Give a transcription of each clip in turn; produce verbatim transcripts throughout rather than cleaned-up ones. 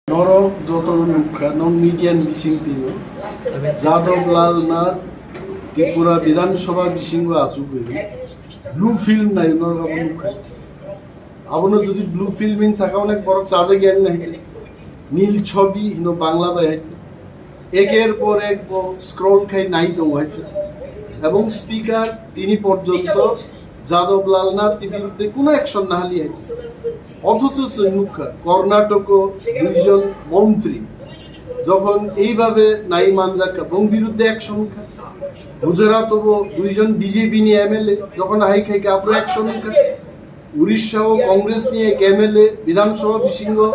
Norok joto nukha, non media ni bising tino. Jadab Lal Nath Tripura Bidhan Sabha bisingo achugwi blue film nai norok abo nukha. Abono jodi blue film hin saka onek borok chajak yang nai. Nil Chhobi hino Bangla bai hai. Eker por ek bo scroll khai nai tongo hai. Ebong speaker tini porjonto Jadab Lal Nath ni biruddhe kuno action nahali hai. Othocho chwng nukha, Karnatako duijon montri jokhon eibhabe nai manjak kha, bong biruddhe action kha. Gujarat o bo duijon B J P ni M L A jokhon hai khai kha, aphuru action kha. Urisha o Congress ni ek M L A Bidhan Sabha bisingo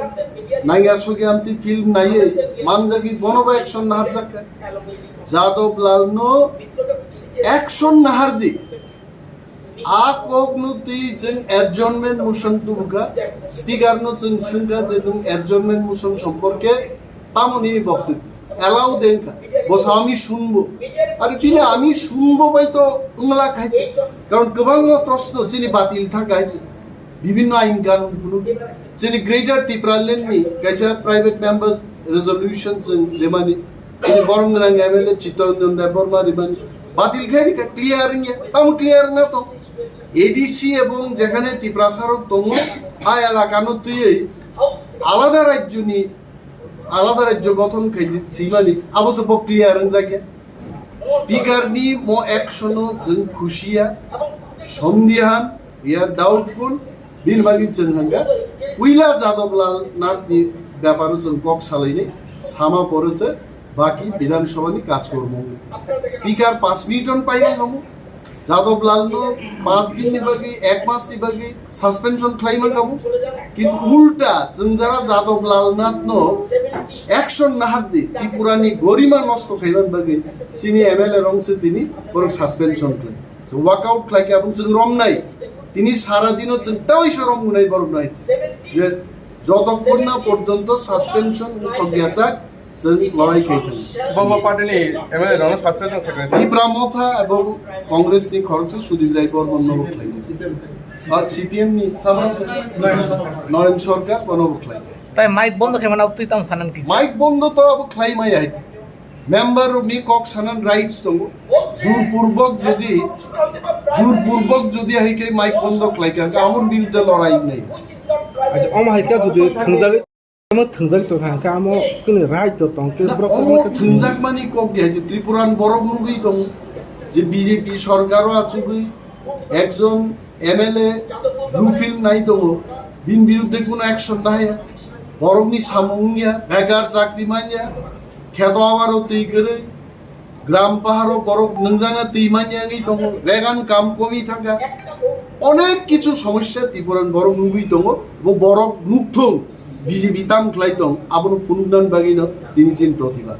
naiya sogi amtwi film naiye manjagwi bono bo action naharjak kha. Jadab Lal no action nahardi. A kok no twi chwng adjournment motion tubukha, speaker no chwng swngkha je nwng adjournment motion সম্পর্কে tamo nini বক্তব্য? Allow de wngkha, bo sa আমি শুনবো. Are bini আমি শুনবো bai to wngla khai se. Karon kwbangma proshno chini batil thang khai se. Bibhinno ain kanun phunuk. Chini Greater Tipraland ni kaisa private members resolution chwng remani. Chini borom gwnang M L A Chittaranjan Debbarma remani. Batil khai rikha, clear wngya. Tamo clear na to? A D C ebong jekhane Tiprasa rok tongo, a elaka no twiwi alada rajyo ni, alada rajyo gothon khai di swimani, abo se bo clear wngjakya. Speaker ni mo action o chwng khusiya, sondihan, we are doubtful, bini bagwi chwng hangkha, puila Jadab Lal Nath ni beparo chwng kok salainai, sama pore se baki Bidhan Sabha ni kajkormo. Speaker panch minute on paina namu, Jadab Lal no panch din ni bagwi, ek mas ni bagwi suspension khlaima namu, kintu ulta chwng jara Jadab Lal Nath no action nahardi, Tripura ni gorima nosto khaiman bagwi chini M L A rong se tini borok suspension khlai. Walk out khlai khe abong chwng romnai. Tini sara dino chwng tawi sa romnai borok nai. Je jotokhon na porjonto suspension uthok yachak, chwng lorai khai thang. Bo, bo party ni M L A rok no suspension khlai kha. Tipra Motha ebong Congress ni khoroksa Sudip Rai Bormon no bo khlai. Ba C P M ni sama Noren Sarkar bono bo khlai. Tai mic bondo khe mana twi tam sanan ki? Mic bondo to abo khlai mai hai. Member rokni kok sanan rights tongo. Jurpurbok jodi, jurpurbok jodi hai khe mic bondo khlai kha, amon biruddhe lorai wngnai. Acha, omo hai khe jodi thangjagwi, omo thangjagwi tong kha, khe amo kini right to tong khe Na, borok omo omo khe thwngjak mani kok di hai je Tripuran borok nugwi tong je B J P sorkaro achugwi ekjon M L A blue film nai tongo, bini biruddhe kuno action nahaya, borokni samung wngya, begar chakri manya, kheto abaro twi kwrwi, gram paharo borok nwngjana twi manya wngwi tongo, regan kam komi thangkha, onek kichu somosya Tripuran borok nugwi tongo, bo borok nukthung B J P tam khlai tong, abono phunuknani bagwino tini chini protibad.